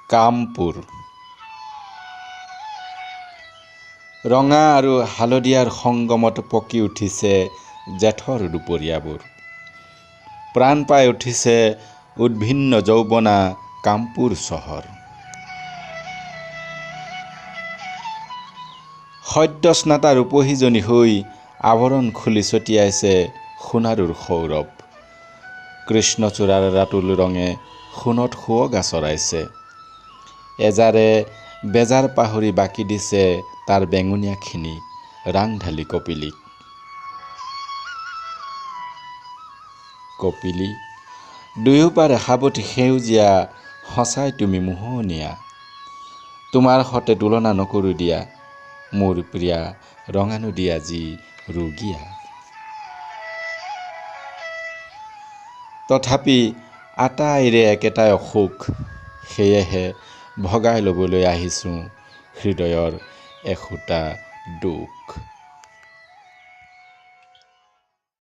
কামপুৰ। ৰঙা আৰু হালধীয়াৰ সংগমত পকি উঠিছে জেঠৰ দুপৰীয়াবোৰ। প্ৰাণ পাই উঠিছে উদ্ভিন্ন যৌৱনা কামপুৰ চহৰ। সদ্যস্নাতা ৰূপহীজনী হৈ আৱৰণ খুলি ছটিয়াইছে সোণাৰুৰ সৌৰভ। কৃষ্ণচূড়াৰ ৰাতুল ৰঙে সোণত সুৱগা চৰাইছে। এজাৰে বেজাৰ পাহৰি বাকি দিছে তাৰ বেঙুনীয়াখিনি ৰাংঢালী কপিলীক। কপিলী, দুয়োপাৰে সাৱটি সেউজীয়া, সঁচাই তুমি মোহনীয়া। তোমাৰ সতে তুলনা নকৰোঁ দিয়া, মোৰ প্ৰিয়া ৰঙানদী আজি ৰুগীয়া। তথাপি আটাইৰে একেটাই অসুখ, সেয়েহে ভগাই ল'বলৈ আহিছোঁ হৃদয়ৰ এসোঁতা দুখ।